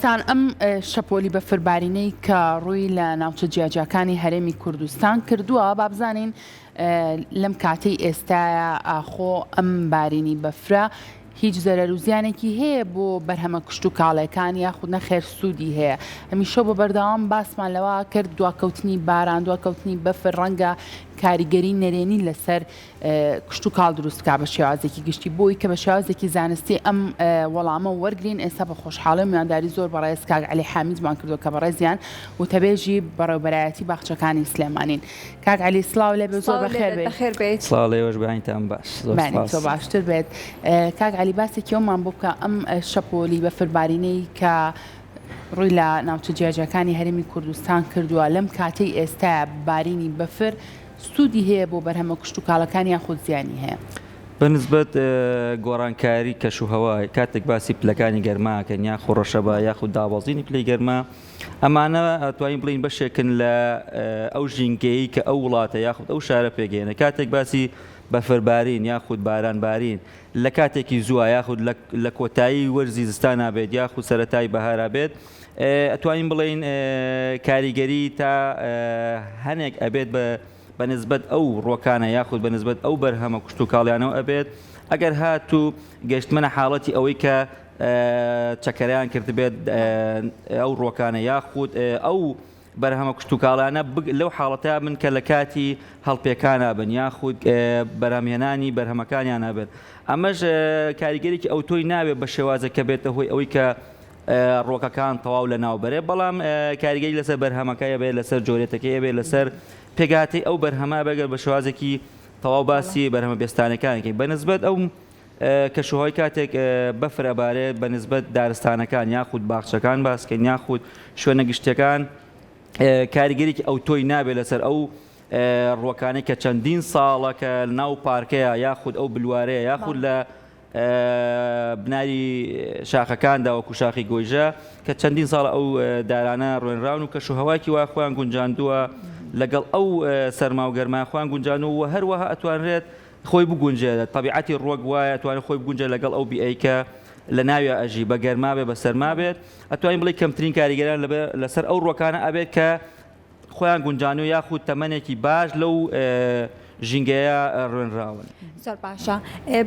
سان ئەم شەپۆلی بەفربارینەی کە ڕووی لە ناوچە جیاجیاکانی هەرێمی کوردستان کردووە، با بزانین لەم کاتەی ئێستایا ئاخۆ ئەم بارینی بەفرە هیچ زەرەر و زیانێکی هەیە بۆ بەرهەمە کشتوکاڵێکان یاخود نەخێر سوودی هەیە؟ هەمیشە بە بەردەوام باسمان لەوە کرد دواکەوتنی باران، دواکەوتنی بەفر ڕەنگە کاریگەری نەرێنی لەسەر کشتوکاڵ دروست بکات بە شێوازێکی گشتی بۆی کە بە شێوازێکی زانستی ئەم وەڵامە وەرگین ئێستا بە خۆشحاڵی و میوانداری زۆر بەڕێز کاک عەلی حامیدمان کردو کە بەڕێزیان وتەبێژی بەڕێوبەرایەتی باخچەکانی سلێمانین کاک عەلی سڵاو لێ بێ زۆر بەخێر بێیت. سڵاو لێوەش بەیانیتان باش. زۆر سپاس. تۆ باشتر بێت. کاک عەلی باسێکی ئەومان بۆ بکە ئەم شەپۆلی بەفربارینەی کە ڕووی لە ناوچە جیاجیاکانی هەرێمی کوردستان کردووە لەم کاتەی ئێستایا بارینی بەفر سوودی هەیە بۆ بەرهەمە کشتوکاڵەکان یاخود زیانی هەیە؟ بە نسبەت گۆڕانکاری کەشوهەوا کاتێک باسی پلەکانی گەرما ئەکەین یاخود ڕەشەبا یاخود دابەزینی پلەی گەرما ئەمانە ئەتوانین بڵێین بەشێکن لە ئەو ژینگەیەی کە ئەو وڵاتە یاخود ئەو شارە پێکهێنێ کاتێک باسی بەفربارین یاخود بارانبارین لە کاتێکی زووە یاخود لە کۆتایی وەرزی زستانا بێت یاخود سەرەتای بەهارا بێت ئەتوانین بڵێین کاریگەری تا هەنێک ئەبێت بە بە نسبەت ئەو ڕۆکانە یاخود بە نسبەت ئەو بەرهەمە کشتوکاڵیانەوە ئەبێت ئەگەر هاتوو گەشتمەنە حاڵەتی ئەوەی کە چەکەریان کردبێت ئەو ڕۆکانە یاخود ئەو بەرهەمە کشتوکاڵیانە لەو حاڵەتە بن کە لە کاتی هەڵپێکانا بن یاخود بەرهەمهێنانی بەرهەمەکانیانە بن ئەمەش کاریگەرێکی ئەوتۆی نابێت بە شێوازە کە بێتە هۆی ئەوەی کە ڕووەکەکان تەواو لەناو بەرێ بەڵام کاریگەری لەسەر بەرهەمەکە ئەبێت لەسەر جۆرێتەکەی ئەبێت لەسەر پێکهاتەی ئەو بەرهەمە بەگەر بە شێوازێکی تەواو باسی بەرهەمە بێستانەکانەکەی بەنسبەت ئەو کەشوهەوای کاتێک بەفر ئەبارێت بە نسبەت دارستانەکان یاخود باخچەکان باسکەین یاخود شوێنە گشتیەکان کاریگەریی ئەوتۆی نابێت لەسەر ئەو ڕووەکانەی کە چەندین ساڵە کە ناو پارکەیە یاخود ئەو بلوارەیە یاخود لە بناری شاخەکاندا وەکو شاخی گۆیژە کە چەندین ساڵە ئەو دارانە ڕوێنراون و کەش و هەواکی وا خۆیان گونجاندووە لەگەڵ ئەو سەرما و گەرما خۆیان گونجان و هەروەها ئەتوانرێت خۆی بگونجێنێت، تەبیعەتی ڕوەک وایە ئەتوانێت خۆی بگونجێت لەگەڵ ئەو بیئەی کە لە ناویا ئەژی، بە گەرما بێت بە سەرما بێت، ئەتوانین بڵێین کەمترین کاریگەریان لەسەر ئەو ڕوەکانە ئەبێت کە خۆیان گونجانوە یاخود تەمەنێکی باش لەو ژینگەیە ڕوێنراون. زۆر باشە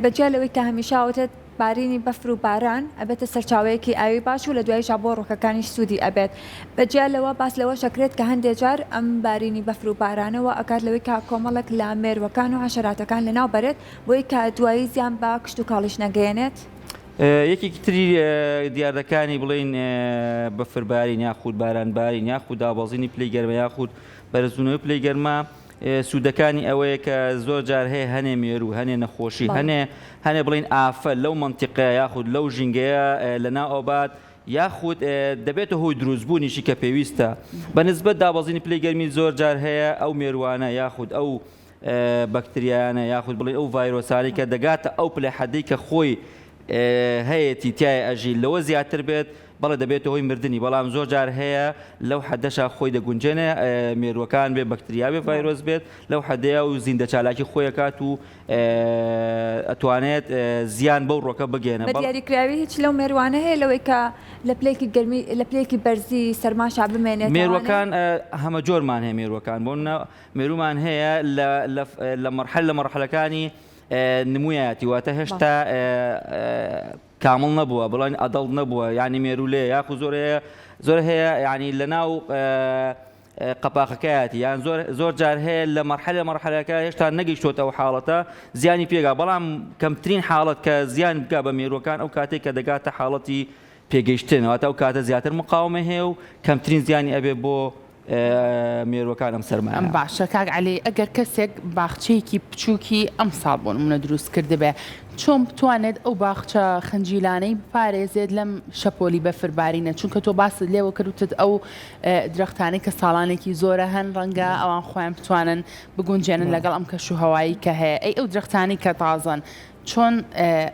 بەجیا لەوەی کە هەمیشە ئەوترێت بارینی بەفر و باران ئەبێتە سەرچاوەیەکی ئاوی باش و لە دواییشا بۆ ڕووەکەکانیش سوودی ئەبێت. بە جیا لەوە باس لەوەش ئەکرێت کە هەندێ جار ئەم بارینی بەفر و بارانە وا ئەکات لەوەی کە کۆمەڵێک لە مێرووەکان و حەشەراتەکان لەناو بەرێت بۆی کە دوایی زیان بە کشتوکاڵیش نەگەیەنێت. یەکێکی تری دیاردەکانی بڵێین بەفربارین یاخود بارانبارین یاخود دابەزینی پلەی گەرما یاخود بەرزبوونەوەی پلەی گەرما سوودەکانی ئەوەیە کە زۆر جار هەیە هەنێ مێروو، هەنێ نەخۆشی، هەنێ هەنێ بڵێین ئافە لەو مەنتیقەیە یاخود لەو ژینگەیە لەناو ئەوبات یاخود دەبێتە هۆی دروستبوونیشی کە پێویستە بە نسبەت دابەزینی پلەی گەرمی زۆر جار هەیە ئەو مێروانە یاخود ئەو بەکتریایانە یاخود بڵێین ئەو ڤایرۆسانەی کە دەگاتە ئەو پلە حەدەی کە خۆی هەیەتی تیای ئەژی لەوە زیاتر بێت بەڵێ دەبێتە هۆی مردنی بەڵام زۆر جار هەیە لەو حەدەشا خۆی دەگونجێنێ مێرووەکان بێ بەکتریا بێ ڤایرۆس بێت لەو حەدەیە و زیندە چالاکی خۆی ئەکات و ئەتوانێت زیان بەو ڕۆکە بگەێنە بە دیاریکراوی هیچ لەو مێروانە هەیە لەوەی کە لە پلەیەکی گەرمی لە پلەیەکی بەرزی سەرماشا بمێنێتەوە مێروەکان هەمە جۆرمان هەیە مێروەکان بۆ مێرومان هەیە لە مەرحەل لە مەرحەلەکانی نمویەتی واتە هێشتا کامڵ نەبووە بڵێن adult نەبووە یانی مێروولەیە یاخو زۆر هەیە زۆر هەیە یانی لە ناو قەپاخەکەیەتی یان زۆر زۆر جار هەیە لە مەرحەلە مەرحەلەکە هێشتا نەگەیشتۆتە ئەو حاڵەتە زیانی پێگا بەڵام کەمترین حاڵەت کە زیان بگا بە مێرووەکان ئەو کاتێک کە دەگاتە حاڵەتی پێگەیشتن واتە ئەو کاتە زیاتر مقاومە هەیە و کەمترین زیانی ئەبێ بۆ مێرووەکان ئەم سەرمایە. باشە کاک عەلی ئەگەر کەسێک باخچەیەکی بچووکی ئەمساڵ بۆ نموونە دروست کردبێ چۆن بتوانێت ئەو باخچە خنجیلانەی بپارێزێت لەم شەپۆلی بەفر بارینە چونکە تۆ باست لێوە کرد وتت ئەو درەختانەی کە ساڵانێکی زۆرە هەن ڕەنگە ئەوان خۆیان بتوانن بگونجێنن لەگەڵ ئەم کەش و هەوایی کە هەیە ئەی ئەو درەختانەی کە تازەن چۆن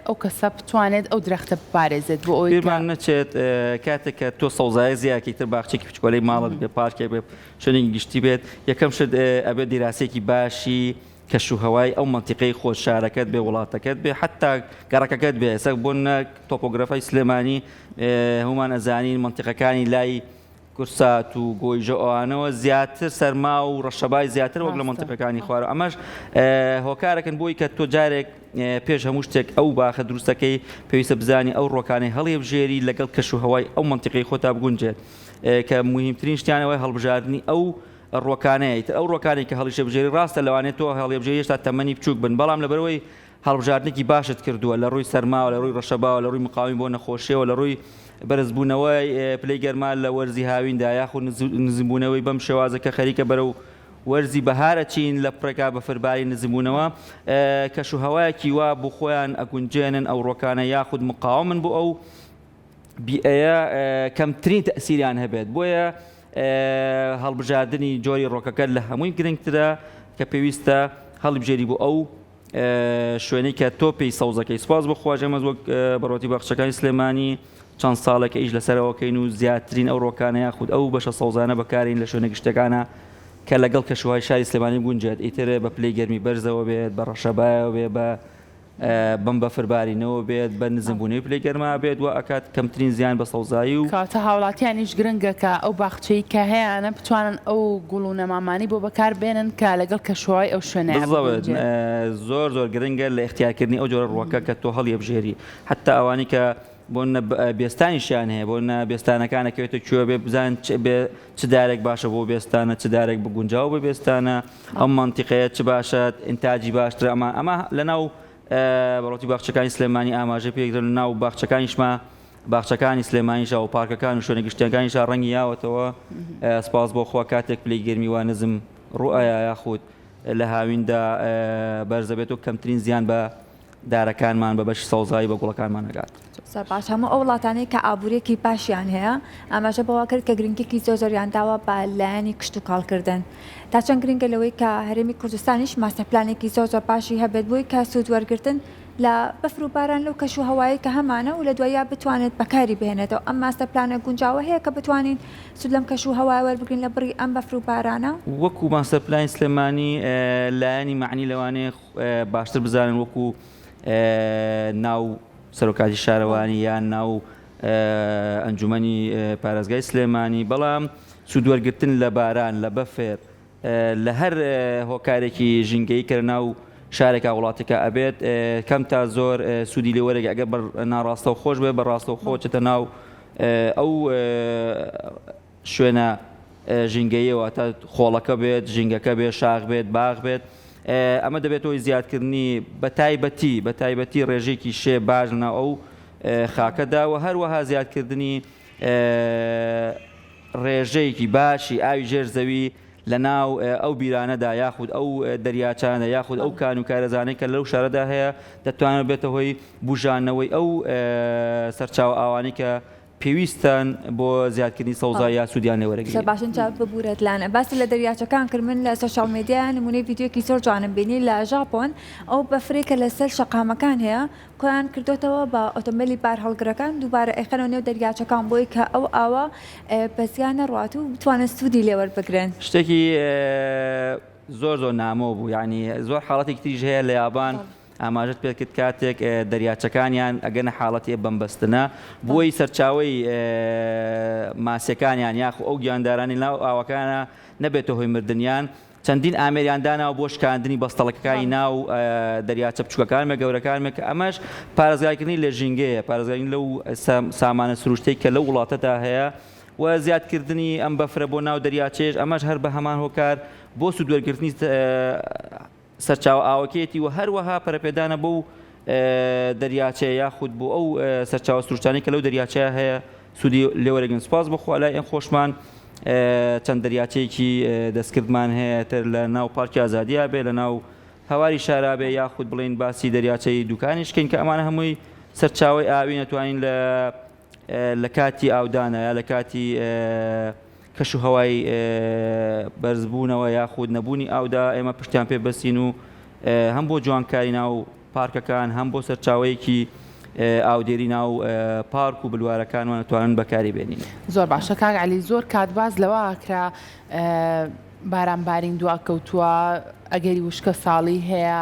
ئەو کەسە بتوانێت ئەو درەختە بپارێزێت بۆ ئەوەی کە. بیرمان نەچێت کاتێک کە تۆ سەوزایە زیاکەی تر باخچەیەکی بچکۆلەی ماڵت بێ پارکێک بێ شوێنێکی گشتی بێت یەکەم شت ئەبێت دیراسەیەکی باشی. کەشوهەوای ئەو مەنتیقەی خۆت، شارەکەت بێ، وڵاتەکەت بێ، حەتتا گەڕەکەکەت بێ. ئێستا بۆ نمونە تۆپۆگرافای سلێمانی هەموومان ئەزانین مەنتیقەکانی لای کورسات و گۆیژە ئەوانەوە زیاتر سەرما و ڕەشەبای زیاتر وەک لە مەنتیقەکانی خوارەوە. ئەمەش هۆکارێکن بۆی کە تۆ جارێک پێش هەموو شتێک ئەو باخە دروستەکەی پێویستە بزانی ئەو ڕۆکانەی هەڵیبژێری لەگەڵ کەشوهەوای ئەو مەنتیقەی خۆتا بگونجێت کە موهیمترین شتیان ئەوەی هەڵبژاردنی ئەو ڕوەکانەیە ئیتر ئەو ڕوەکانەی کە هەڵیشەبژێری ڕاستە لەوانەیە تۆ هەڵیبژێری هێشتا تەمەنی بچووک بن بەڵام لەبەرئەوەی هەڵبژاردنێکی باشت کردووە لە ڕووی سەرماوە لە ڕووی ڕەشەباوە لە ڕووی مقاومی بۆ نەخۆشیەوە لە ڕووی بەرزبوونەوەی پلەی گەرما لە وەرزی هاویندا یاخود نزمبوونەوەی بەم شێوازە کە خەریکە بەرەو وەرزی بەهار ئەچین لە پڕێکا بەفرباری نزمبوونەوە کەش و هەوایەکی وا بۆ خۆیان ئەگونجێنن ئەو ڕۆکانە یاخود مقاومن بۆ ئەو بیئەیە کەمترین تەئسیریان هەبێت بۆیە هەڵبژاردنی جۆری ڕۆکەکە لە هەمووی گرنگترە کە پێویستە هەڵیبژێری بۆ ئەو شوێنەی کە تۆ پێی سەوزەکەی سپاس بۆ خواش ئێمە وەک بەڕۆتی باخچەکانی سلێمانی چەند ساڵێکە ئیش لەسەرەوەکەین و زیاترین ئەو ڕۆکانە یاخود ئەو بەشە سەوزانە بەکارین لە شوێنە گشتەکانە کە لەگەڵ کەشوهای شاری سلێمانی گونجێت ئیتر بە پلەی گەرمی بەرزەوە بێت بە ڕەشەبایەوە بێ بە بەم بەفر بارینەوە بێت، بە نزم بوونەوەی پلەی گەرما بێت وا ئەکات کەمترین زیان بە سەوزایی و. کەواتە هاوڵاتیانیش گرنگە کە ئەو باخچەی کە هەیانە بتوانن ئەو گوڵ و نەمامانەی بۆ بەکار بێنن کە لەگەڵ کەشوهەوای ئەو شوێنەیا بالضبط بگونجێت. زۆر زۆر گرنگە لە ئیختیارکردنی ئەو جۆرە ڕووەکە کە تۆ هەڵیەبژێری حەتتا ئەوانەی کە بۆ نە بێستانیشیان هەیە بۆ نە بێستانەکان ئەکەوێتە کوێ بێ بزان چ بێ چ دارێک باشە بۆ بێستانە چ دارێک بگونجاو بە بێستانە ئەم مەنتیقەیە چ باشە ئینتاجی باشترە ئەمە ئەمە لەناو بەڕۆتی باخچەکانی سلێمانی ئاماژە پێکرا لە ناو باخچەکانیشما باخچەکانی سلێمانیشا و پارکەکان و شوێنە گشتیەکانیشا ڕەنگی یاوەتەوە سپاس بۆ خوا کاتێک پلەی گەرمی وا نزم ڕوئەیا یاخود لە هاویندا بەرزەبێت و کەمترین زیان بە دارەکانمان بە بەشی سەوزایی بە گوڵەکانمان ئەگات. زۆر باش هەموو ئەو وڵاتانەی کە ئابووریەکی باشیان هەیە ئاماژە بەوە کرد کە گرنگیەکی زۆر زۆریان داوە بە لایەنی کشتوکاڵ کردن تا چەند گرنگە لەوەی کە هەرێمی کوردستانیش ماستەر پلانێکی زۆر زۆر باشی هەبێت بۆی کە سوود وەرگرتن لە بەفر و باران لەو کەش و هەوایەی کە هەمانە و لە دواییا بتوانێت بەکاری بهێنێتەوە ئەم ماستەر پلانە گونجاوە هەیە کە بتوانین سوود لەم کەش و هەوایە وەربگرین لە بڕی ئەم بەفر و بارانە؟ وەکو ماستەر پلانی سلێمانی لایەنی مەعنی لەوانەیە باشتر بزانن وەکو ناو سەرۆکاتی شارەوانی یان ناو ئەنجومەنی پارێزگای سلێمانی بەڵام سوودوەرگتن لە باران لە بەفر لە هەر هۆکارێکی ژینگەی کە ناو شارێکا وڵاتێکا ئەبێت کەم تا زۆر سوودی لێوەرەگە ئەگەر بە ناڕاستەو خۆش بێ بە ڕاستەو خۆ چێتە ناو ئەو شوێنە ژینگەییە واتە خۆڵەکە بێت، ژینگەکە بێت، شاخ بێت، باخ بێت، ئەمە دەبێتە هۆی زیادکردنی بە تایبەتی بە تایبەتی ڕێژەیەکی شێ باش لەناو ئەو خاکەدا و هەروەها زیادکردنی ڕێژەیەکی باشی ئاوی ژێر زەوی لە ناو ئەو بیرانەدا یاخود ئەو دەریاچانە یاخود ئەو کان و کارێزانەی کە لەو شارەدا هەیە دەتوانێت بێتە هۆی بوژانەوەی ئەو سەرچاوە ئاوانەی کە پێویستن بۆ زیادکردنی سەوزایی یا سوودیان لێ وەرەگرین. زۆر باشە ئینجا ببورە لانە باست لە دەریاچەکان کرد من لە social media نمونەی ڤیدیۆیەکی زۆر جوانم بینی لە ژاپۆن ئەو بەفرەی کە لەسەر شەقامەکان هەیە کۆیان کردۆتەوە بە ئۆتۆمبێلی بارهەڵگرەکان دووبارە ئەیخەنەوە نێو دەریاچەکان بۆی کە ئەو ئاوە بە زیان نەڕوات و بتوانن سوودی لێ وەربگرن. شتێکی زۆر زۆر نامۆ بوو یانی زۆر حاڵەتێکی تریش هەیە لە یابان ئاماژەت پێکرد کاتێک دەریاچەکانیان ئەگەنە حاڵەتی بەمبەستنە بۆی سەرچاوەی ماسیەکانیان یاخو ئەو گیاندارانی ناو ئاوەکانە نەبێتە هۆی مردنیان چەندین ئامێریان داناوە بۆ شکاندنی بەستەڵەکەکانی ناو دەریاچە بچووکەکان مە گەورەکان مە کە ئەمەش پارێزگاریکردنی لە ژینگەیە پارێزگاری لەو سامانە سروشتەی کە لەو وڵاتەدا هەیە و زیادکردنی ئەم بەفرە بۆ ناو دەریاچەیەش ئەمەش هەر بە هەمان هۆکار بۆ سوودوەرگرتنی سەرچاوە ئاوەکەیەتی و هەروەها پەرەپێدانە بەو دەریاچەیە یاخود بۆ ئەو سەرچاوە سروشتانەی کە لەو دەریاچەیە هەیە سوودی لێوەرەگرن سوپاس بۆ خوا لای ئێم خۆشمان چەند دەریاچەیەکی دەستکردمان هەیە تر لە ناو پارکی ئازادیا بێ لە ناو هەواری شارا بێ یاخود بڵین باسی دەریاچەی دوکانیش کەین کە ئەمانە هەمووی سەرچاوەی ئاوی نەتوانین لە لە کاتی ئاودانە یا لە کاتی کەش و هەوای بەرزبوونەوە یاخود نەبوونی ئاودا ئێمە پشتیان پێ بەسین و هەم بۆ جوانکاری ناو پارکەکان هەم بۆ سەرچاوەیەکی ئاودێری ناو پارک و بلوارەکانمان توانن بەکاری بێنین. زۆر باشە کاک عەلی زۆر کات باس لەوە ئەکرا. بارانبارین دواکەوتووە، ئەگەری وشکە ساڵی هەیە،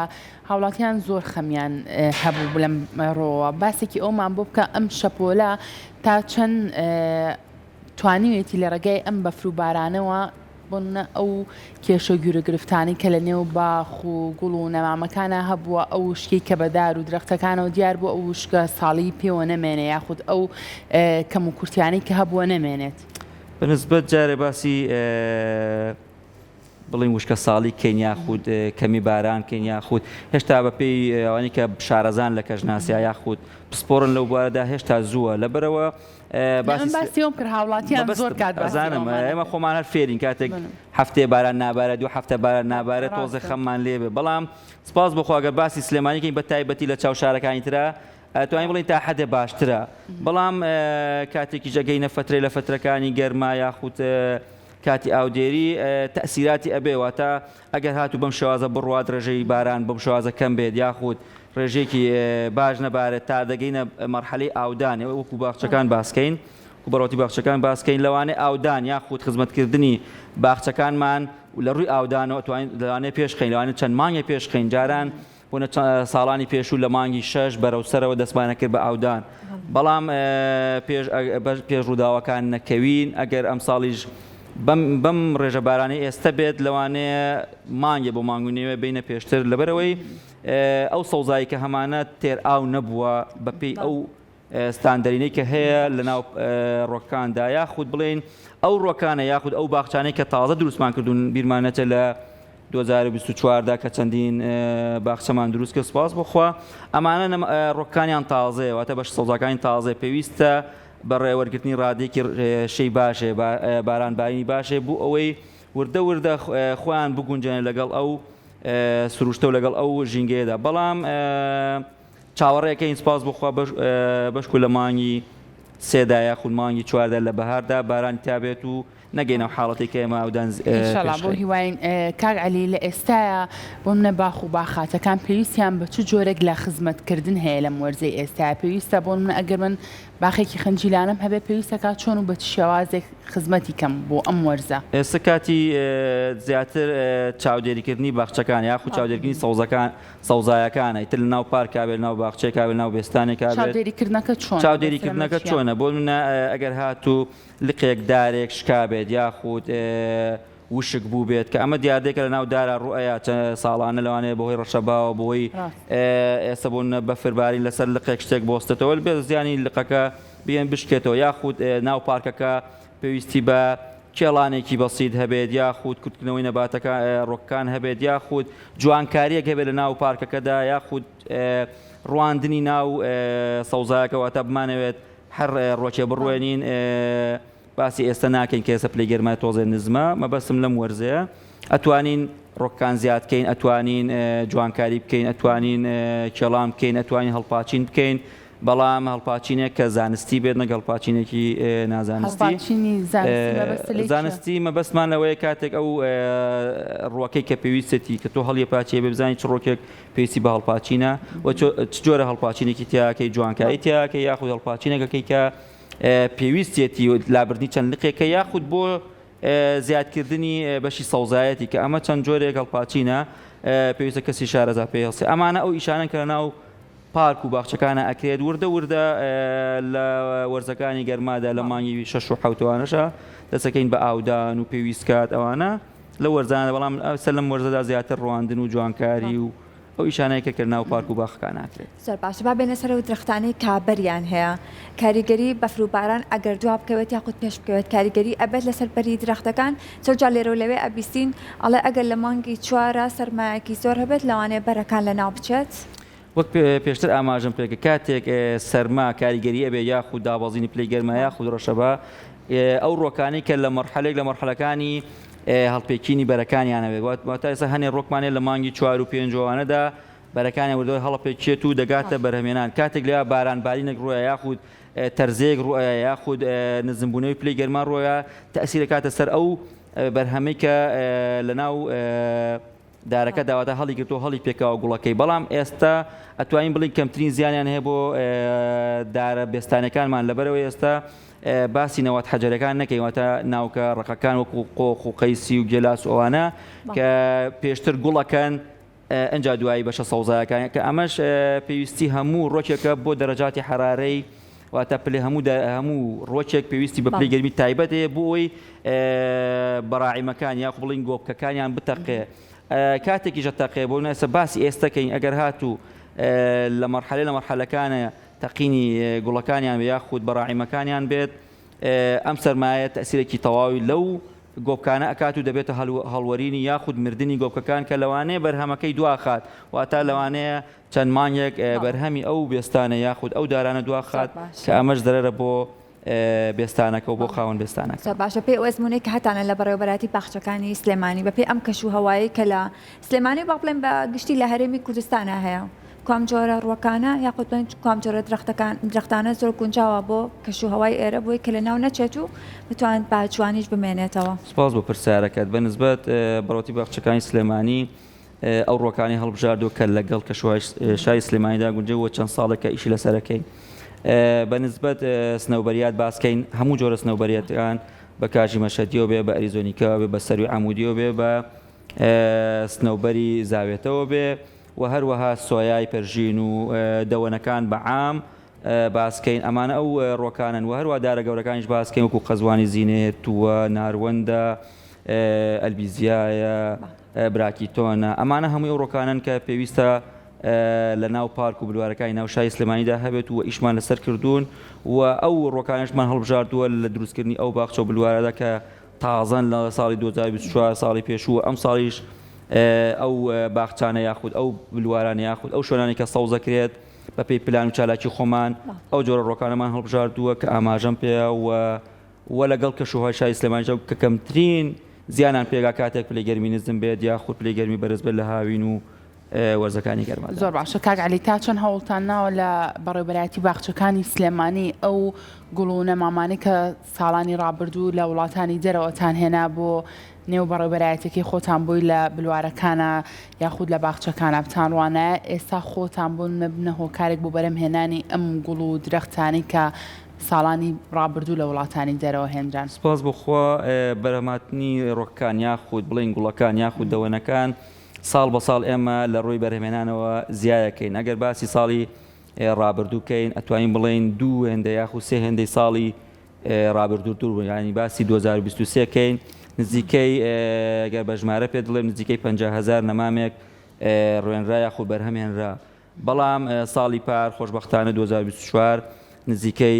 هاوڵاتیان زۆر خەمیان هەبوو لەم ڕۆوە، باسێکی ئەومان بۆ بکە ئەم شەپۆلە تا چەند توانیوێتی لە ڕێگای ئەم بەفر و بارانەوە بۆ نمونە ئەو کێشە و گیروگرفتانەی کە لە نێو باخ و گوڵ و نەمامەکانا هەبووە ئەو وشکەی کە بە دار و درەختەکانەوە دیار بوو ئەو وشکە ساڵی پێوە نەمێنێ یاخود ئەو کەم و کورتیانەی کە هەبووە نەمێنێت. بە نسبەت جارێ باسی بڵێین وشکە ساڵی کەین یاخود کەمی باران کەین یاخود هێشتا بە پێی ئەوانی کە شارەزان لە کەشناسیا یاخود پسپۆڕن لەو بوارەدا هێشتا زووە لەبەرەوە باسی باسی ئەوم کرد هاوڵاتیان زۆر کات ئەزانم ئێمە خۆمان هەر فێرین کاتێک هەفتەیە باران نابارە دوو هەفتە باران نابارە تۆزێ خەممان لێبێ بەڵام سپاس بۆ خوا گەر باسی سلێمانی کەین بە تایبەتی لە چاو شارەکانی ترا ئەتوانین بڵێین تا حەدێ باشترە بەڵام کاتێکیش ئەگەینە فەترەی لە فەترەکانی گەرما یاخود کاتی ئاودێری تەسیراتی ئەبێ واتە ئەگەر هاتوو بەم شێوازە بڕوات ڕێژەی باران بەم شێوازە کەم بێت یاخود ڕێژەیەکی باش نەبارێت تا دەگەینە مەرحەلەی ئاودان وەکو باخچەکان باسکەین و بەڕۆتی باخچەکان باسکەین لەوانەیە ئاودان یاخود خزمەتکردنی باخچەکانمان لە ڕووی ئاودانەوە توانین لەوانەیە پێشخەین لەوانەیە چەند مانگێ پێشخەین جاران بۆ ساڵانی پێشوو لە مانگی شەش بەرەو سەرەوە دەستمانە کرد بە ئاودان بەڵام پێش پێش ڕووداوەکان نەکەوین ئەگەر ئەم ساڵیش بەم ڕێژە بارانەی ئێستە بێت لەوانەیە مانگێ بۆ مانگ و نێوێ بینە پێشتر لەبەرەوەی ئەو سەوزایی کە هەمانە تێر ئاو نەبووە بەپێی ئەو ستاندەرینەی کە هەیە لە ناو ڕۆکاندا یاخود بڵێین ئەو ڕۆکانە یاخود ئەو باخچانەی کە تازە دروستمان کردوون بیرمان نەچێت لە 2024 دا کە چەندین باخچەمان دروست کرد سپاس بخوا ئەمانە ڕۆکانیان تازەیە واتە بەش سەوزاکانی تازەیە پێویستە بە ڕێوەرگرتنی ڕادێکی شەی باشێ باران بارینی باشێ بۆ ئەوەی وردە وردە خۆیان بگونجێنە لەگەڵ ئەو سروشتە و لەگەڵ ئەو ژینگەیەدا بەڵام چاوەڕێکەین سپاس بۆ خوا بەشکو لە مانگی سێدا یاخود مانگی چواردا لە بەهاردا بارانی تیا بێت و نەگەینە ئەو حاڵەتەی کە ئێمە ئاودان ئینشاڵا پێش بۆ خەین. هیواین کاک عەلی لە ئێستایا بۆ منە باخ و باخاتەکان پێویستیان بە چ جۆرێک لە خزمەت کردن هەیە لەم وەرزەی ئێستایا پێویستە بۆ منە ئەگەر من باخێکی خنجیلانەم هەبێ پێویستە کا چۆن و بە چ شێوازێک خزمەتی کەم بۆ ئەم وەرزە؟ ئێستا کاتی زیاتر چاودێریکردنی باخچەکان یاخود چاودێرکردنی سەوزەکان سەوزایەکانە ئیتر لەناو پارکا بێت لەناو باخچەیەکا بێت لەناو بێستانێکا بێت. چاودێریکردنەکە چۆنە؟ چاودێریکردنەکە چۆنە بۆ نمونە ئەگەر هاتوو لقێک دارێک شکابێت یاخود وشک بووبێت کە ئەمە دیاردەیەکە لەناو دارا ڕوئەیا ساڵانە لەوانەیە بەهۆی ڕەشەباوە بەهۆی ئێستا بۆ نمونە بەفر بارین لەسەر لقێک شتێک بۆستێتەوە بێ زیانی لقەکە بێن بشکێتەوە یاخود ناو پارکەکە پێویستی بە کێڵانێکی بەسیت هەبێت یاخود کورتکردنەوەی نەباتەکە ڕۆکەکان هەبێت یاخود جوانکاریەک هەبێت لە ناو پارکەکەدا یاخود ڕواندنی ناو سەوزایەکە واتە بمانەوێت هەر ڕۆکێ بڕوێنین باسی ئێستا ناکەین کە ئێستا پلەی گەرمای تۆزێ نزمە مەبەستم لەم وەرزەیە ئەتوانین ڕۆکان زیاد کەین ئەتوانین جوانکاری بکەین ئەتوانین کێڵان بکەین ئەتوانین هەڵپاچین بکەین بەڵام هەڵپاچینێک کە زانستی بێت نەک هەڵپاچینێکی نازانستی. هەڵپاچینی زانستی مەبەستت لێی چیە؟ زانستی مەبەستمان لەوەیە کاتێک ئەو ڕووەکەی کە پێویستێتی کە تۆ هەڵیەپاچی ئەبێ بزانی چ ڕۆکێک پێویستی بە هەڵپاچینە و چ جۆرە هەڵپاچینێکی تیاکەی جوانکاری تیاکەی یاخود هەڵپاچینێکەکەی کە پێویستێتی لابردنی چەند لقێکە یاخود بۆ زیادکردنی بەشی سەوزایەتی کە ئەمە چەند جۆرێک هەڵپاچینە پێویستە کەسی شارەزا پێی هەڵسێ ئەمانە ئەو ئیشانەن کە لەناو پارک و باخچەکانە ئەکرێت وردە وردە لە وەرزەکانی گەرمادا لە مانگی شەش و حەوتوانەشە دەسەکەین بە ئاودان و پێویست کات ئەوانە لە وەرزانە بەڵام ئەوسەر لەم وەرزەدا زیاتر ڕواندن و جوانکاری و ئەو ئیشانەیە کە ناو پارک و باخەکان ناکرێت. زۆر باشە با بێنە سەر ئەو درەختانەی کە بەریان هەیە کاریگەری بەفر و باران ئەگەر دوا بکەوێت یاخود پێش بکەوێت کاریگەری ئەبێت لەسەر بەری درەختەکان زۆر جار لێرە و لەوێ ئەبیستین ئەڵێ ئەگەر لە مانگی چوارا سەرمایەکی زۆر هەبێت لەوانەیە بەرەکان لەناو بچێت. وەک پێشتر ئاماژەم پێکرد کاتێک سەرما کاریگەری ئەبێت یاخود دابەزینی پلەی گەرما یاخود ڕەشەبا ئەو ڕۆکانەی کە لە مەرحەلێک لە مەرحەلەکانی هەڵپێکینی بەرەکانیان ئەبێت واتە ئێستا هەنێ ڕۆکمان هەیە لە مانگی چوار و پێنج و ئەوانەدا بەرەکانیان وردە هەڵەپێکێت و دەگاتە بەرهەمێنان کاتێک لە باران بارینێک ڕووە یاخود تەرزەیەک ڕووە یاخود نزمبوونەوەی پلەی گەرما ڕووە تەسیرەکاتە سەر ئەو بەرهەمەی کە لەناو دارەکە داواتە هەڵی گرتووە هەڵی پێکاوە گوڵەکەی بەڵام ئێستا ئەتوانین بڵین کەمترین زیانیان هەیە بۆ دارە بێستانەکانمان لەبەرەوەی ئێستا باسی نەوات حەجەرەکان نەکەین واتە ناوکە ڕەقەکان وەکو قۆخ و قەیسی و گێلاس و ئەوانە کە پێشتر گوڵەکەن ئەجا دوایی بەشە سەوزایەکان کە ئەمەش پێویستی هەموو ڕۆکێکە بۆ دەرەجاتی حرارەی واتە پلەی هەموو هەموو ڕۆکێک پێویستی بە پلەی گەرمی تایبەت هەیە بۆ ئەوەی بەڕاعیمەکان یاخ بڵین گۆپکەکانیان بتەقێ کاتێکیشە تەقێ بۆ ناسە باسی ئێستەکەین ئەگەر هاتوو لە مەرحەلە لە مەرحەلەکانە تەقینی گوڵەکانیان بێ یاخود بەڕاعیمەکانیان بێت ئەم سەرمایە تەسیرێکی تەواوی لەو گۆپکانە ئەکات و دەبێتە هەڵوەرینی یاخود مردنی گۆپکەکان کە لەوانەیە بەرهەمەکەی دواخات واتە لەوانەیە چەند مانگێک بەرهەمی ئەو بێستانە یاخود ئەو دارانە دواخات کە ئەمەش زەرەرە بۆ بێستانەکە و بۆ خاوەن بێستانەکە. زۆر باشە پێی ئەو ئەزموونەی کە هەتانە لە بەڕێوەبەرایەتی باخچەکانی سلێمانی بە پێی ئەم کەش و هەوایەی کە لە سلێمانی و با بڵێم بە گشتی لە هەرێمی کوردستانا هەیە کوام جۆرە ڕووەکانە یاخود بڵێن کوام جۆرە درەختەکان درەختانە زۆر گونجاوە بۆ کەش و هەوای ئێرە بۆی کە لە ناو نەچێت و بتوانێت بە جوانیش بمێنێتەوە. سوپاس بۆ پرسیارەکەت. بە نسبەت بەڕێوەبەرایەتی باخچەکانی سلێمانی ئەو ڕووەکانی هەڵبژاردووە کە لەگەڵ کەشوهەوای شاری سلێمانیدا گونجێ و چەند ساڵێکە ئیشی لەسەرەکەین. بە نسبەت سنەوبەریات باسکەین هەموو جۆرە سنەوبەریەتەکان بە کاژی مەشهەدیەوە بێ بە ئەریزۆنیکەوە بێ بە سەروی عەمودیەوە بێ بە سنەوبەری زاوێتەوە بێ و هەروەها سۆیای پەرژین و دەوەنەکان بە عام باسکەین ئەمانە ئەو ڕۆکانن و هەروە دارە گەورەکانیش باسکەین وەکو قەزوانی زینێ تووە ناروەندە ئەلبیزیایە براکیتۆنە ئەمانە هەمووی ئەو ڕۆکانەن کە پێویستە لە ناو پارک و بلوارەکانی ناو شاری سلێمانیدا هەبێت و ئیشمان لەسەر کردوون و ئەو ڕۆکانەشمان هەڵبژاردووە لە دروستکردنی ئەو باخچە و بلوارەدا کە تازەن لە ساڵی 2024 ساڵی پێشوو و ئەم ساڵیش ئەو باخچانە یاخود ئەو بلوارانە یاخود ئەو شوێنانی کە سەوزەکرێت بەپێی پلان و چالاکی خۆمان ئەو جۆرە ڕۆکانەمان هەڵبژاردووە کە ئاماژەم پێیا و و لەگەڵ کەشوهەوای شاری سلێمانیشدا کە کەمترین زیانان پێگا کاتێک پلەی گەرمی نزم بێت یاخود پلەی گەرمی بەرز بێت لە هاوین و وەرزەکانی گەرمادا. زۆر باشە کاک عەلی تا چەند هەوڵتان ناوە لە بەڕێوبەرایەتی باخچەکانی سلێمانی ئەو گوڵ و نەمامانەی کە ساڵانی ڕابردوو لە وڵاتانی دەرەوەتان هێنا بۆ نێو بەڕێوبەرایەتیەکەی خۆتان بۆی لە بلوارەکانا یاخود لە باخچەکانا بتانڕوانایە ئێستا خۆتان بۆ نەبنە هۆکارێک بۆ بەرهەم هێنانی ئەم گوڵ و درەختانەی کە ساڵانی ڕابردوو لە وڵاتانی دەرەوە هێنران. سپاس بۆ خوا بەرهەمهاتنی ڕۆکەکان یاخود بڵێین گوڵەکان یاخود دەوەنەکان ساڵ بە ساڵ ئێمە لە ڕووی بەرهەمهێنانەوە زیایەکەین ئەگەر باسی ساڵی ڕابردوو کەین ئەتوانین بڵێین دوو هێندە یاخود سێ هێندەی ساڵی ڕابردوو دوور بوو یانی باسی 2023 کەین نزیکەی گەر بە ژمارە پێ دڵێم نزیکەی 50 هزار نەمامێک ڕوێنرا یاخود بەرهەمێنرا بەڵام ساڵی پار خۆشبەختانە 2024 نزیکەی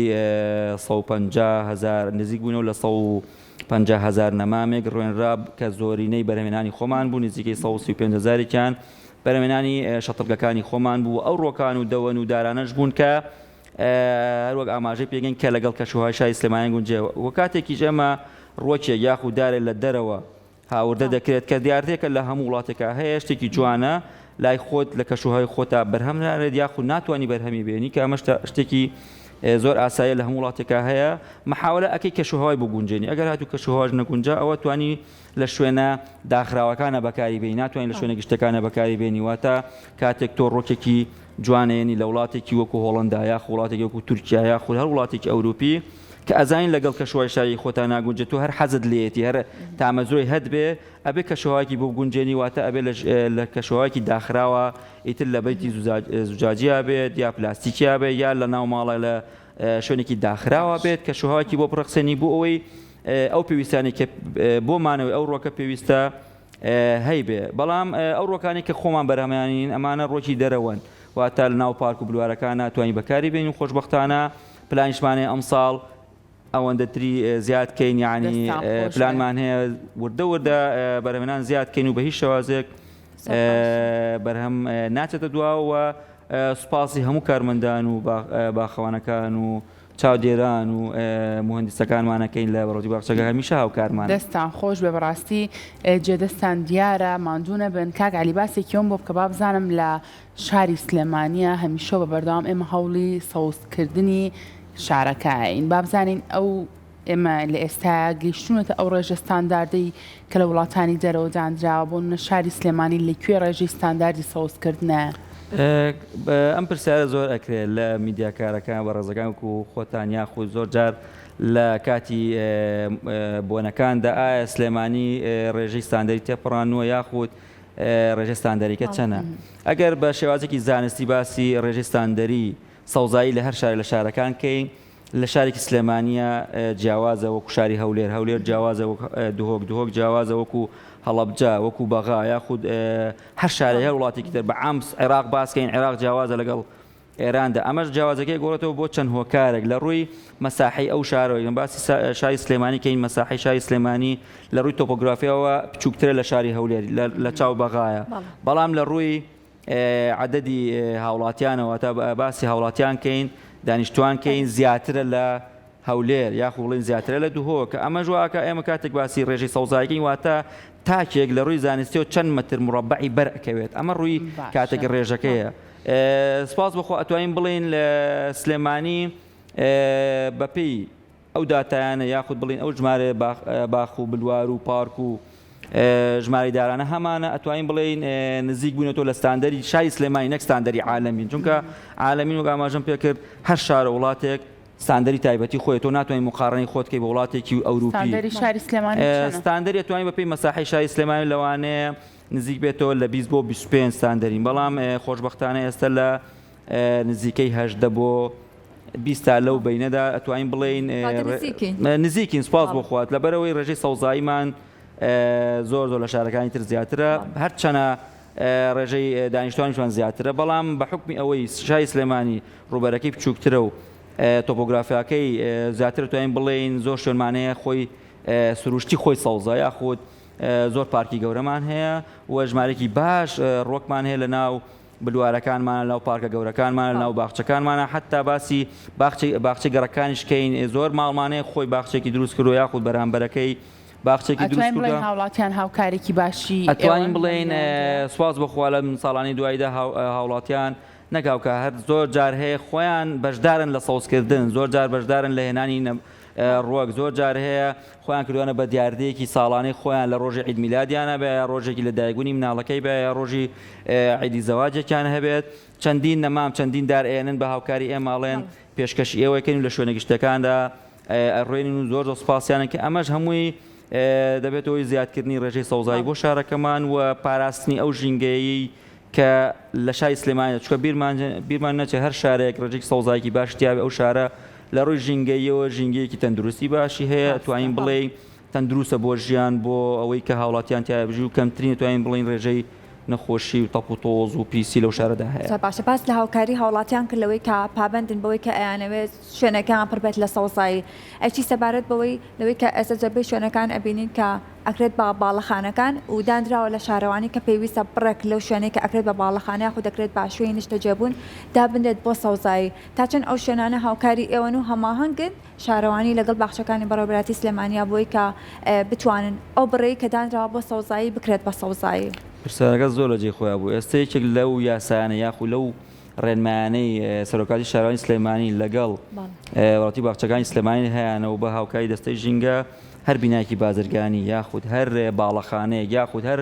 150 هزار نزیک بوونەوە لە 150 هزار نەمامێک ڕوێنرا کە زۆرینەی بەرهەمێنانی خۆمان بوو نزیکەی 135 هزارێکیان بەرهەمێنانی شەتڵگەکانی خۆمان بوو ئەو ڕۆکان و دەوەن و دارانەش بوون کە هەروەک ئاماژەی پێگەین کە لەگەڵ کەشوهەوای شاری سلێمانی گونجێ و کاتێکیش ئێمە ڕوەکێک یاخود دارێک لە دەرەوە هاوردە دەکرێت کە دیاردەیەکە لە هەموو وڵاتێکا هەیە شتێکی جوانە لای خۆت لە کەشوهەوای خۆتا بەرهەم نارێت یاخود ناتوانانی بەرهەمی بێنی کە ئەمەش شتێکی زۆر ئاسایە لە هەموو وڵاتێکا هەیە محاولە ئەکەی کەشوهەوای بۆ گونجێنی ئەگەر هاتوو کەشوهەواش نەگونجا ئەوە توانی لە شوێنە داخراوەکانە بەکاری بێنی ناتوانانی لە شوێنە گشتەکانە بەکاری بێنی واتە کاتێک تۆ ڕۆکێکی جوانەیەنی لە وڵاتێکی وەکو هۆڵندا یاخ وڵاتێکی وەکو تورکیا یاخود هەر وڵاتێکی ئەوروپی کە ئەزانین لەگەڵ کەشوهەوای شاری خۆتا ناگونجێت تۆ هەر حەزت لێیەتی هەر تامەزرۆی هەت بێ ئەبێ کەشوهەوایەکی بۆ بگونجێنی واتە ئەبێ لە کەشوهەوایەکی داخراوە ئیتر لە بەیتی زوجاجیا بێت یا پلاستیکیا بێت یا لە ناو ماڵە لە شوێنێکی داخراوە بێت کەشوهەوایەکی بۆ بڕەخسێنی بۆ ئەوەی ئەو پێویستانی کە بۆ مانەوەی ئەو ڕۆکە پێویستە هەیبێ بەڵام ئەو ڕۆکانی کە خۆمان بەرهەمانین ئەمانە ڕۆکی دەرەوەن واتە لە ناو پارک و بلوارەکان ناتوانین بەکاری بێنین خۆشببختانە پلانیشمان هەیە ئەمساڵ ئەوەندە تری زیاد کەین یعنی پلانمان هەیە وردە وردە بەرهەمێنان زیاد کەین و بە هیچ شێوازێک بەرهەم ناچێتە دواوە سوپاسی هەموو کارمەندان و باخەوانەکان و چاودێران و موهەندیسەکانمانەکەین لە بەڕۆتی باخچەکە هەمیشە هاوکارمان. دەستتان خۆش بێ بەڕاستی جێدەستان دیارە ماندوو نەبن کاک عەلی باسێکی ئەوم بۆ بکە با بزانم لە شاری سلێمانیە هەمیشە بە بەردەوام ئێمە هەوڵی سەوزکردنی شارەکەین با بزانین ئەو. ئێمە لە ئێستایا گەیشتوونەتە ئەو ڕێژە ستانداردەی کە لە وڵاتانی دەرەوە دانراوە، بۆ نمونە شاری سلێمانی لە کوێ ڕێژەی ستانداردی سەوزکردنە؟ ئەم پرسیارە زۆر ئەکرێت لە میدیاکارەکان بەڕێزەکان وەکو خۆتان یاخود زۆر جار لە کاتی بۆنەکاندا ئایا سلێمانی ڕێژەی ستاندەری تێپەڕاندووە یاخود ڕێژەی ستاندەریکە چەنە؟ ئەگەر بە شێوازێکی زانستی باسی ڕێژەی ستاندەری سەوزایی لە هەر شارێک لە شارەکان کەین لە شارێکی سلێمانیە جیاوازە وەکو شاری هەولێر، هەولێر جیاوازە وەک دهۆک، دهۆک جیاوازە وەکو هەڵەبجە، وەکو بەغا یاخود هەر شارێک هەر وڵاتێکی تر بە عام عێراق باس کەین عێراق جیاوازە لەگەڵ ئێراندا ئەمەش جیاوازەکەی گۆڕێتەوە بۆ چەند هۆکارێک لە ڕووی مەساحەی ئەو شارەوە یان باسی شاری سلێمانی کەین مەساحەی شاری سلێمانی لە ڕووی تۆپۆگرافیەوە بچووکترە لە شاری هەولێر لە چاو بەغایە بەڵام لە ڕووی عەدەدی هاوڵاتیانەوە تا باسی هاوڵاتیان کەین دانیشتوان کەین زیاترە لە هەولێر یاخو بڵێین زیاترە لە دهۆک کە ئەمەش وا ئەکا ئێمە کاتێک باسی ڕێژەی سەوزایی کەین واتە تاکێک لە ڕووی زانستیەوە چەند مەتر مڕەبەعی بەر ئەکەوێت ئەمە ڕووی کاتێک ڕێژەکەیە سپاس بەخوا ئەتوانین بڵێین لە سلێمانی بەپێی ئەو داتایانە یاخود بڵێین ئەو ژمارەیە باخ و بلوار و پارک و ژمارەی دارانە هەمانە ئەتوانین بڵێین نزیک بووینەتەوە لە ستاندەری شاری سلێمانی نەک ستاندەری عالەمین چونکە عالەمین وەک ئاماژەم پێکرد هەر شارە وڵاتێک ستاندەری تایبەتی خۆی تۆ ناتوانانی مقارنەی خۆت کەی بە وڵاتێکی و ئەوروپی ستاندەری شاری سلێمانی چەنە؟ ستاندەری ئەتوانین بەپێی مەساحەی شاری سلێمانی لەوانەیە نزیک بێتەوە لە 20 بۆ 25 ستاندەرین بەڵام خۆشبەختانە ئێستا لە نزیکەی 18 بۆ 20 تا لەو بینەدا ئەتوانین بڵێین نزیکین سپاس بۆ خوات لەبەرەوەی ڕێژەی سەوزاییمان زۆر زۆر لە شارەکانی تر زیاترە هەرچەنە ڕێژەی دانیشتوانیشمان زیاترە، بەڵام بە حوکمی ئەوەی شاری سلێمانی ڕووبەرەکەی بچووکترە و تۆپۆگرافیاکەی زیاترە توانین بڵێین زۆر شوێنمان هەیە خۆی سروشتی خۆی سەوزە یاخود زۆر پارکی گەورەمان هەیە و ژمارێکی باش ڕوەکمان هەیە لە ناو بلوارەکانمان لەناو پارکە گەورەکانمان لەناو باخچەکانمانە حتا باسی باخچەی باخچەی گەڕەکانیش کەین زۆر ماڵمان هەیە خۆی باخچێکی دروست کردووە یاخود بەرامبەرەکەی باخچەیەکی دروست ئەتوانین کردوە. بڵێین هاوڵاتیان هاوکارێکی باشی ئەتوانین ئێوەن لەم بڵێین نێوەندەدا؟ سوپاس بۆ خوا لەم ساڵانەی دواییدا هاوڵاتیان نەک هاوکار هەر زۆر جار هەیە خۆیان بەشدارن لە سەوزکردن زۆر جار بەشدارن لە هێنانی ڕوەک زۆر جار هەیە خۆیان کردوانە بە دیاردەیەکی ساڵانەی خۆیان لە ڕۆژی عید میلادیانە بێ یا ڕۆژێکی لە دایکبوونی مناڵەکەی بێ یا ڕۆژی عیدی زەواجێکیان هەبێت چەندین نەمام چەندین دار ئێنن بە هاوکاری ئێمە ئەڵێن پێشکەشی ئێوەکەین و لە شوێنە گشتەکاندا ئەڕوێنین و زۆر زۆر سوپاسیانن کە ئەمەش هەمووی دەبێتە هۆی زیادکردنی ڕێژەی سەوزایی بۆ شارەکەمان و پاراستنی ئەو ژینگەیەی کە لە شاری سلێمانیدا چونکە بیرمان بیرمان نەچێت هەر شارێک ڕێژەی سەوزایەکی باش تیاوێ ئەو شارە لە ڕووی ژینگەییەوە ژینگەیەکی تەندروستی باشی هەیە توانین بڵێ تەندروستە بۆ ژیان بۆ ئەوەی کە هاوڵاتیان تیایا بژی و کەمترین توانین بڵێین ڕێژەی نەخۆشی و تەپ و تۆز و پیسی لەو شارەدا هەیە. زۆر باشە باست لە هاوکاری هاوڵاتیان کرد لەوەی کە پابەندن بەوەی کە ئەیانەوێت شوێنەکەیان پڕ بێت لە سەوزایی ئەی چی سەبارەت بەوەی لەوەی کە ئێستا زۆربەی شوێنەکان ئەبینین کە ئەکرێت بە باڵەخانەکان و دانراوە لە شارەوانی کە پێویستە بڕێک لەو شوێنەی کە ئەکرێت بە باڵەخانە یاخود دەکرێت بە شوێنی نیشتەجێبوون دابنرێت بۆ سەوزایی تا چەند ئەو شوێنانە هاوکاری ئێوەن و هەماهەنگن شارەوانی لەگەڵ باخچەکانی بەڕێوەبەرایەتی سلێمانییە بۆی کە بتوانن ئەو بڕەی کە دانراوە بۆ سەوزایی بکرێت بە سەوزایی. پرسیارەکە زۆر لە جێی خۆیا بوو، ئێستا یەکێک لەو یاسایانە یاخو لەو ڕێنمایانەی سەرۆکایەتی شارەوانی سلێمانی لەگەڵ وەڕێوەبەرایەتی باخچەکانی سلێمانی هەیانە و بە هاوکاری دەستەی ژینگە هەر بینایەکی بازرگانی یاخود هەر باڵەخانەیەک یاخود هەر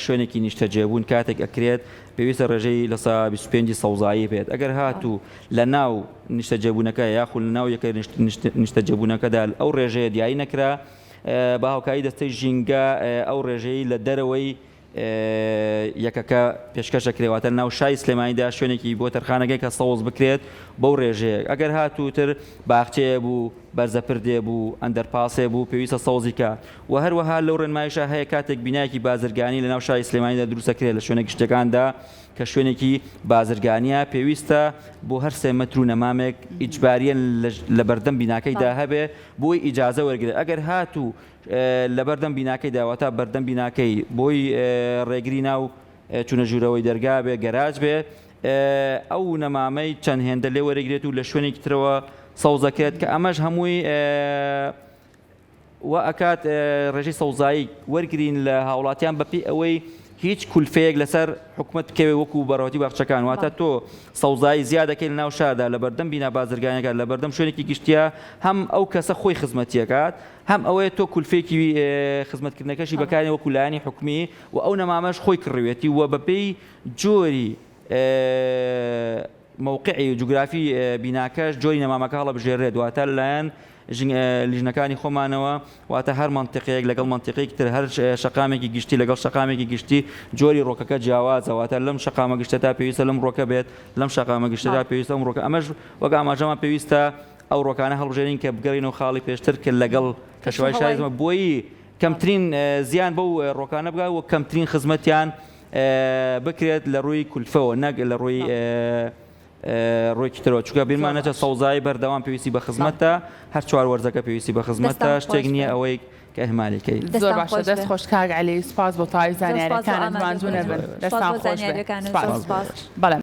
شوێنێکی نیشتەجێبوون کاتێک ئەکرێت پێویستە ڕێژەی 25% سەوزایی بێت ئەگەر هاتوو لە ناو نیشتەجێبوونەکە یاخود لە ناو یەکە نیشتەجێبوونەکەدا ئەو ڕێژەیە دیاری نەکرا بە هاوکاری دەستەی ژینگە ئەو ڕێژەی لە دەرەوەی یەکەکە پێشکەش دەکرێت واتە ناو شاری سلێمانیدا شوێنێکی بۆ تەرخانەکەی کە سەوز بکرێت بەو ڕێژەیە ئەگەر هاتوو تر باخچەیە بوو بەرزە پردێ بوو ئەندەرپاسێ بوو پێویستە سەوزی کا و هەروەها لەو ڕێنمایشە هەیە کاتێک بینایەکی بازرگانی لە ناو شاری سلێمانیدا دروست دەکرێت لە شوێنە گشتیەکاندا کە شوێنێکی بازرگانیە پێویستە بۆ هەر سێ مەتر و نەمامێک ئیجباریەن لە بەردەم بیناکەیدا هەبێ بۆی ئیجازە وەرگرێت ئەگەر هاتوو لەبەردەم بیناکەیدا واتا بەردەم بیناکەی بۆی ڕێگری ناو چونە ژوورەوەی دەرگا بێ گەراج بێ ئەو نەمامەی چەند هێندە لێ وەرەگرێت و لە شوێنێکی ترەوە سەوزەکرێت کە ئەمەش هەمووی وا ئەکات ڕێژەی سەوزایی وەرگین لە هاوڵاتیان بەپێی ئەوەی هیچ کولفەیەک لەسەر حکومەت بکەوێت وەکو بەڕێوەتی باخچەکان واتە تۆ سەوزایی زیاد دەکەی لەناو شاردا لەبەردەم بینا بازرگانیەکان لەبەردەم شوێنێکی گشتیە هەم ئەو کەسە خۆی خزمەتیەکات هەم ئەوەیە تۆ کولفەیەکی خزمەتکردنەکەشی بەکارێ وەکو لایەنی حکومی و ئەو نەمامەش خۆی کڕیوێتی و بەپێی جۆری مەوقعی و جوگرافی بیناکەش جۆری نەمامەکە هەڵەبژێرێت واتە لەلایەن لیژنەکانی خۆمانەوە واتە هەر مەنتیقەیەک لەگەڵ مەنتیقەیەکی تر هەر شەقامێکی گشتی لەگەڵ شەقامێکی گشتی جۆری ڕۆکەکە جیاوازە واتە لەم شەقامە گشتەدا پێویستە لەم ڕۆکە بێت لەم شەقامە گشتەدا پێویستە ئەم ڕۆکە ئەمەش وەک ئاماژەمان پێویستە ئەو ڕۆکانە هەڵبژێرین کە بگەڕینەوە خاڵی پێشتر کە لەگەڵ کەشوهەوای شاری بۆیی کەمترین زیان بەو ڕۆکانە بگات و کەمترین خزمەتیان بکرێت لە ڕووی کولفەوە نەک لە ڕووی ڕوویەکی ترەوە چونکە بیرمان نەچێت سەوزایی بەردەوام پێویستی بە خزمەتە هەر چوار وەرزەکە پێویستی بە خزمەتە شتێک نییە ئەوەی کە ئیهمالی کەی. زۆر باشە دەست خۆش کاک عەلی سوپاس بۆ تەواوی زانیاریەکانت ماندوو نەبن دەستان خۆش بێ سوپاس بەڵێ.